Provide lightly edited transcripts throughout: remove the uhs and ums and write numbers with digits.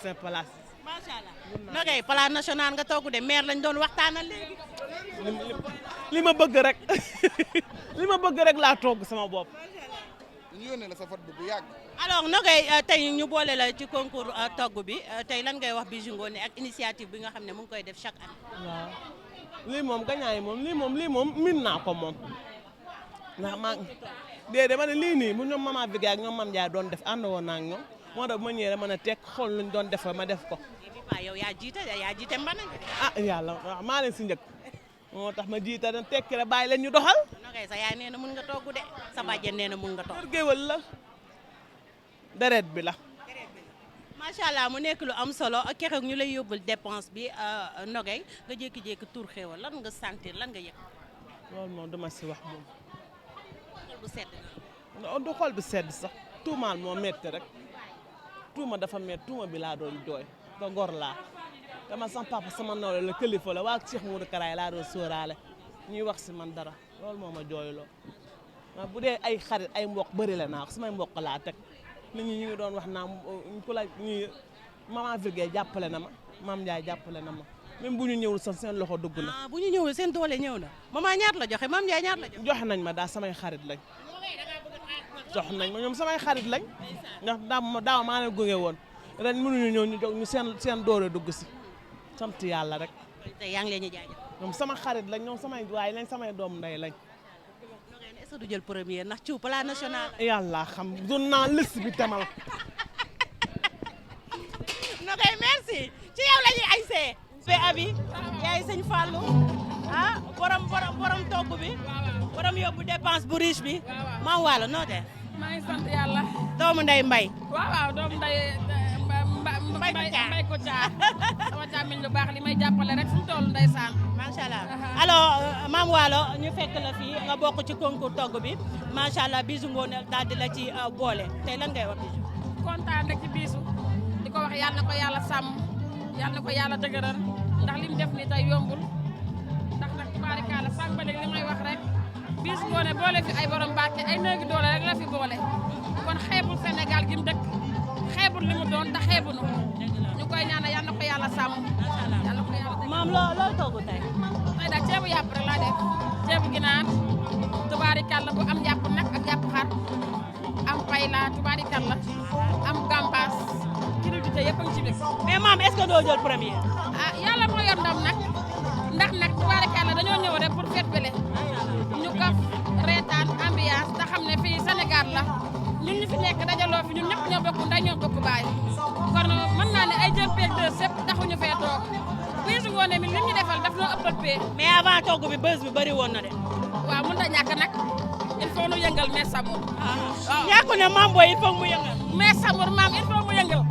seen place. macha allah nogay plat national nga togg de maire lañ doon waxtaanal léegi. li ma bëgg rek li ma bëgg rek laa togg sama bopp. ñu yónnee la sa vote bi bu yàgg. alors nogay tey ñu boole la ci concours togg bi tey lan ngay wax Bijou Ngoné ak initiative bi nga xam ne mu ngi koy def chaque année. waaw lii moom gañaay moom lii moom min naa ko moom ndax maa déedéet ma ne lii nii bu ñoom Mama Vigue ak ñoom Mame Ndiaye doon def ànd woon naa ak ñoom moo tax bu ma ñëwee ma ne teg xool luñ doon def ma def ko. yow yaa jiite mbana. ah yàlla waaw maa leen si njëkk moo tax ma jiite dañ tekki rek bàyyi leen ñu doxal. nogay sa yaay nee na mun nga togg de sa bàjjen nee na mun nga togg. géwël la deret bi la. macha allah mu nekk lu am solo keroog ñu lay yóbbul dépense bi nogay nga jékki-jékki tur xéwal lan nga sentir lan nga yëg. loolu moom dama si wax moom. xol bu sedd na. du xol bi sedd sax tuumaal moo métti rek tuuma dafa métti tuuma bi laa doon jooy te gor laa dama sama papa sama nawle la kilifa la waa Cheikh Moudou Karaay laa doon sóoraale ñuy wax si man dara loolu moo ma jooyloo bu dee ay xarit ay mbokk bëri la naa ko samay mbokk laa teg. nit ñi ñu ngi doon wax naa ku la ñuy Mama Vigue jàppale na ma Mame Ndiaye jàppale na ma même bu ñu ñëwul sax seen loxo dugg na. bu ñu ñëwul seen doole ñëw na Mama ñaar la joxe Mame Ndiaye ñaar la joxe. joxe nañ ma daal samay xarit lañ. jox nañ ma ñoom samay xarit lañ. ndax daaw maa leen gunge woon ren mënuñu ñëw ñu jox ñu seen doole dugg si sant yàlla rek. te yaa ngi leen di jaajëf. ñoom sama xarit lañ ñoom samay waay lañ samay doom ndey lañ. est-ce que du jël premier ndax ci plat national. yàlla xam journaliste bi tamal. nogay merci ci yow la ñuy ay see. fe abi yaay sëñ Fallou borom togg bi borom yóbbu dépense bu riche bi maa waalo noo tee. maa ngi sant yàlla. doomu ndey mbay. waaw doomu ndey mbay ko caa sama càmmiñ lu baax li may jàppale rek fu mu toll ndeysaan. macha allah alors Mame Wallo ñu fekk la fii nga bokk ci concours togg bi macha allah Bijou Ngoné daal di la ci boole tey lan ngay wax Bijou. kontaan rek ci Bijou di ko wax yàlla na ko yàlla sàmm yàlla na ko yàlla dëgëral ndax li mu def ni tey yombul ndax nag tubaarikàlla sànq ba léegi li may wax rek Bijou Ngoné boole fi ay borom Mbàkke ay néegi doole rek la fi boole kon xeebul Sénégal gi mu dëkk xeebul li mu doon te xeebunu ñu koy ñaanal yàlla na ko yàlla sàmm yàlla na ko yàlla dëgëral. maam loo togg tey. tey daal ceebu yàpp rek laa def ceebu ginaar tubaarikàlla bu am yàpp nag ak yàpp xar am payla tubaarikàlla am gambas crédité yëpp a ngi ci biir. mais maam est-ce que doo jël premier. ah yàlla moo yor ndam nag ndax nag tubaarikàlla dañoo ñëw rek pour fête bele ñu kaf reetaan ambiance te xam ne fii Sénégal la ñun ñu fi nekk dajaloo fi ñun ñëpp ñoo bokk nday ñoo bokk baay kon mën naa ne ay jël peeg de sëpp taxuñu fee toog Bijou Ngoné mi li ñu defal daf noo ëppal pee. mais avant togg bi bës bi bëri woon na de. waaw mën na ñàkk nag il faut nu yëngal mais Samour. waaw ñàkku ne maam booy il faut mu yëngal. mais Samour maam il faut mu yëngal.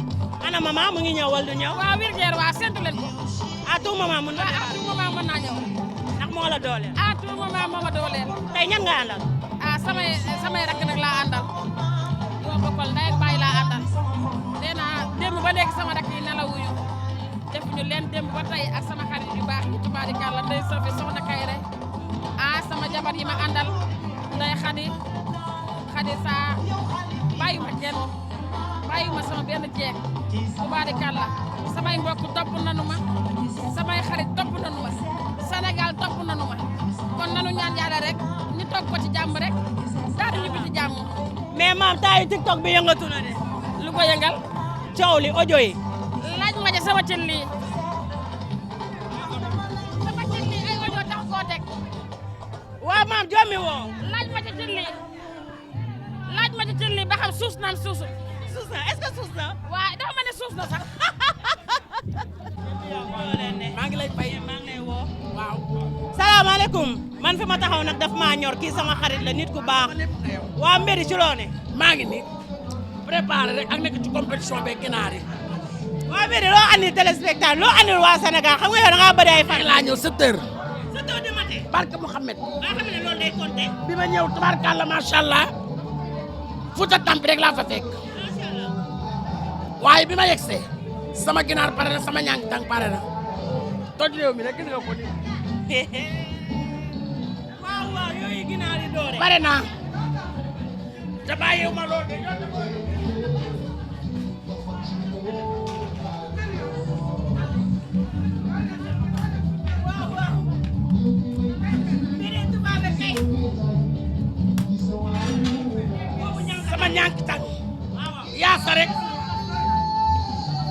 ana maman mu ngi ñëw wala du ñëw. waaw Virgère waaw séntu leen ko. à tout moment mën na. waaw à tout moment mën naa ñëw. ndax moo la dooleel. à tout moment moo ma dooleel. tey ñan nga àndal. ah samay rakk nag laa àndal. yoo bokkal ndey ak baay laa àndal. nee naa démb ba léegi sama rakk yi nelawuñu defuñu leen démb ba tey ak sama xarit yu baax yi tubaarikàlla ndey Sofi soxna Kayre sama jabar yi ma àndal ndey xadi saa bàyyuma kenn bàyyuma sama benn jeeg tubaarikàlla samay mbokk topp nanu ma samay xarit topp nanu ma Sénégal topp nanu ma kon nanu ñaan yàlla rek ñu toog ko ci jàmm rek daal di ñibbi ci jàmm. mais maam taayu TikTok bi yëngatu na de. lu ko yëngal. coow li audio yi. laaj ma ca sama cin lii sama cin lii ay audio tax koo teg. waaw maam jommi woo. laaj ma ca cin lii ba xam suus naam suusu. suus na est-ce que suus na. waaw dafa mel ne suus na sax. maa ngi lay fay maa ngi lay woo. waaw. salaamaaleykum man fi ma taxaw nag daf maa ñor kii sama xarit la nit ku baax. waa Mbéri ci loo ne. maa ngi nii préparé rek ak nekk ci compétition beeg ginaar yi. waa Mbéri loo andil téléspectateur loo andil waa Sénégal xam nga yow da ngaa bëri ay fan. laa ñëw 7 heures. 7 heures du matin. barke Mouhamed. nga xam ne loolu day compter. bi ma ñëw tabarkàlla macha allah Fouta Tampi rek laa fa fekk. macha allah. waaye bi ma yegsee sama ginaar pare na sama ñàng tàng pare na toj réew mi rek gis nga ko ni waaw waaw yooyu ginaar yi doore. pare naa te bàyyiwu ma loolu de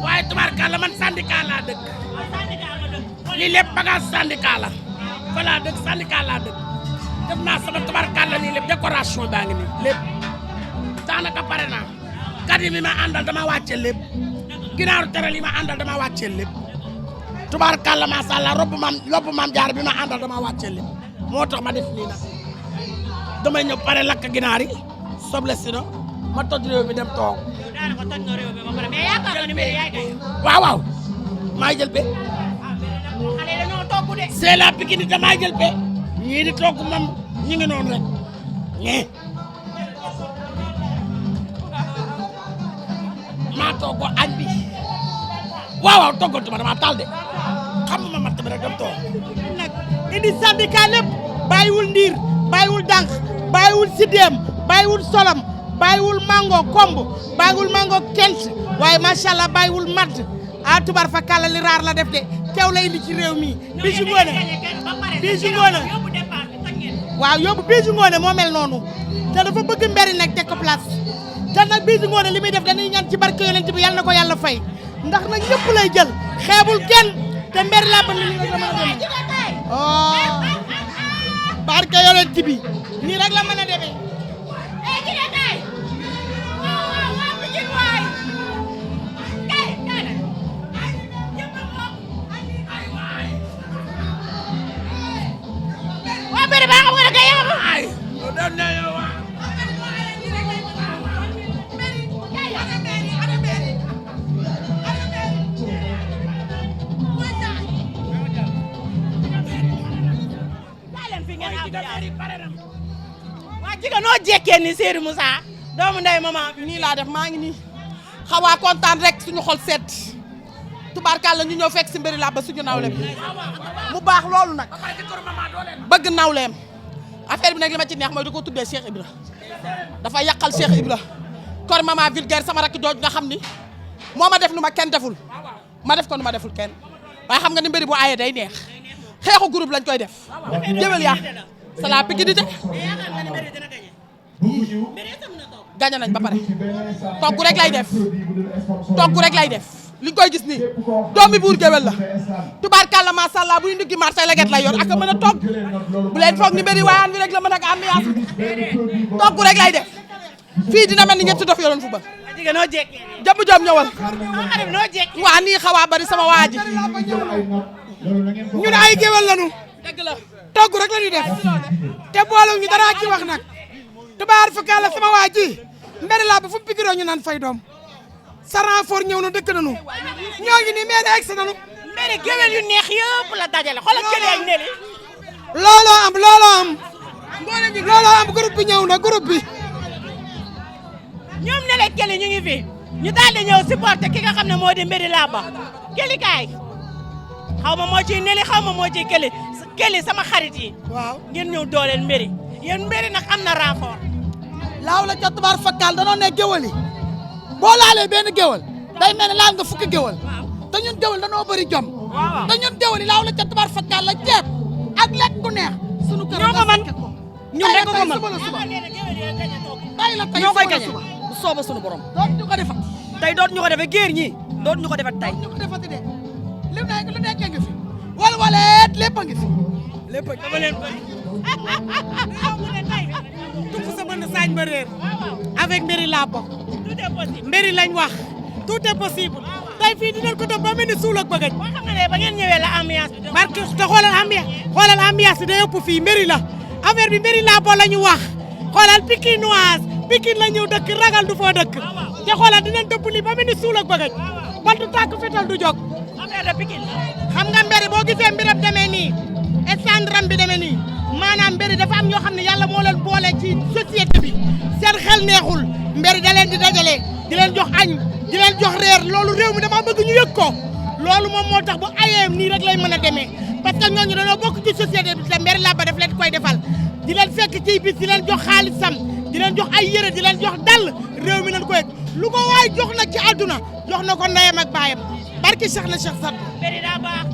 waaye tubaarkàlla man syndicat laa dëkk lii lépp bagage syndicat la fa laa dëkk syndicat laa dëkk def naa sama tubaarkàlla lii lépp décoration baa ngi nii lépp daanaka pare naa kat yi mi ma àndal dama wàcce lépp ginaaru teral yi ma àndal dama wàcce lépp tubaarkàlla macha allah robbu maam jaar bi ma àndal dama wàcce lépp moo tax ma def nii nag damay ñëw pare lakk ginaar yi soble si na ma toj réew mi dem toog. daanaka toj nga réew mi ba pare mais yaakaar nga ni mbir yaay kay. waaw maa jël be. xale yi dañoo togg de. c'est la Pikine damaa jël be. ñii di togg moom ñu ngi noonu rek ñee. maa togg añ bi waaw toggatuma dama taal de xam nga ma mat bi rek dem toog. nag indi syndicat lépp bàyyiwul ndiir bàyyiwul dànk bàyyiwul sidéem bàyyiwul solom bàyyiwul mango komb bàyyiwul mango kent waaye macha allah bàyyiwul madd a tubar fa kàlla li raar la def de kew la indi ci réew mi Bijou Ngoné Bijou Ngoné waaw yóbbu Bijou Ngoné moo mel noonu te dafa bëgg mberi nag teg ko place te nag Bijou Ngoné li muy def dañuy ñaan ci barke yonent bi yàlla na ko yàlla fay ndax nag ñëpp lay jël xeebul kenn te mberi laa ba ni nga mën a demee barke yonent bi nii rek la mën a demee waa mbiri baa xam nga ne kay yow ay doon na yow waa jigéen noo jekkee ni Serigne Moussa doomu ndey maman nii laa def maa ngi nii xawaa kontaan rek suñu xol sedd tubaarkàlla ñu ñëw fekk si mbiri laa ba suñu nawleem mu baax loolu nag bëgg nawleem affaire bi nag li ma ci neex mooy di ko tuddee Cheikh Ibra dafa yàqal Cheikh Ibra kor maman vulgaire sama rakk jooj nga xam ni moo ma def lu ma kenn deful ma def ko nu ma deful kenn waaye xam nga ni mbiri bu aye day neex xeexu groupe lañ koy def jëwel yaa c'est la piquidité gañe nañ ba pare togg rek lay def togg rek lay def li nga koy gis nii doomi buur géwél la tubaarkàlla macha allah buy nduggi marché leget lay yor ak a mën a togg bu leen foog ni mbiri waayaan bi rek la mën ak ambiance togg rek lay def fii dina mel ni ñetti dof yoroon fu ba jigéen noo jekkee jëbb joom ñëwal noo jekkee waa nii xawaa bari sama waa ji ñun ay géwél lañu dëgg la togg rek la ñuy def te boolu ñu dara ci wax nag tubaar fakala sama waa ji mberi laa ba fu pikiroo ñu naan fay doom sa renfort ñëw na dëkk nañu ñoo ngi nii mee ne egsi nañu mbiri géwél yu neex yëpp la dajale xoolal kële ak neli looloo am groupe bi ñëw na groupe bi ñoom ne la kële ñu ngi fi ñu daal di ñëw supporter ki nga xam ne moo di mbiri laa ba këli kaay xaw ma moo ciy neli xaw ma moo ciy këli sama xarit yi waaw ngeen ñëw dooleel mbiri yéen mbiri nag am na renfort laaw la ca tubaar fakal danoo ne géwél yi boo laalee benn géwél day mel ne laal nga fukki géwél te ñun géwél danoo bëri jom te ñun géwél yi laaw la ca tubaar fakal la ceeb ak lekk gu neex sunu kër ñoo ko man ñun rek ko man tay la tay ñoo koy suba la gañe suba bu sooba sunu borom doot ñu ko defat tey doot ñu ko defe géer ñi doot ñu ko defe tey ñu ko defati de li nekk lu nekkee ngi fi wal waleet lépp a ngi fi lépp dama leen bëri tukk sa mën saañ ba réer avec mbiri laa bokk tout est possible mbiri lañ wax tout est possible tey fii dinañ ko def ba mel ni suul ak bëggañ boo xam ne ba ngeen ñëwee la ambiance bi barke te xoolal ambiance bi day ëpp fii mbiri la affaire bi mbiri laa boo la ñu wax xoolal pikinoise Pikine la ñëw dëkk ragal du foo dëkk te xoolal dinañ dëpp li ba mel ni suul ak bëggañ bal du tàkk fetal du jóg affaire de Pikine xam nga mbiri boo gisee mbiram demee nii standram bi demee nii maanaam mbiri dafa am ñoo xam ne yàlla moo leen boole ci société bi seen xel neexul mbiri da leen di dajale di leen jox añ di leen jox reer loolu réew mi dama bëgg ñu yëg ko loolu moom moo tax bu ayee nii rek lay mën a demee parce que ñooñu dañoo bokk ci société bi te mbiri laa ba def leen koy defal di leen fekk ci bis di leen jox xaalisam di leen jox ay yére di leen jox dàll réew mi nañ ko yëg lu ko waay jox nag ci àdduna jox na ko ndeyam ak baayam barki Cheikh na Cheikh Sadou mbiri daa baax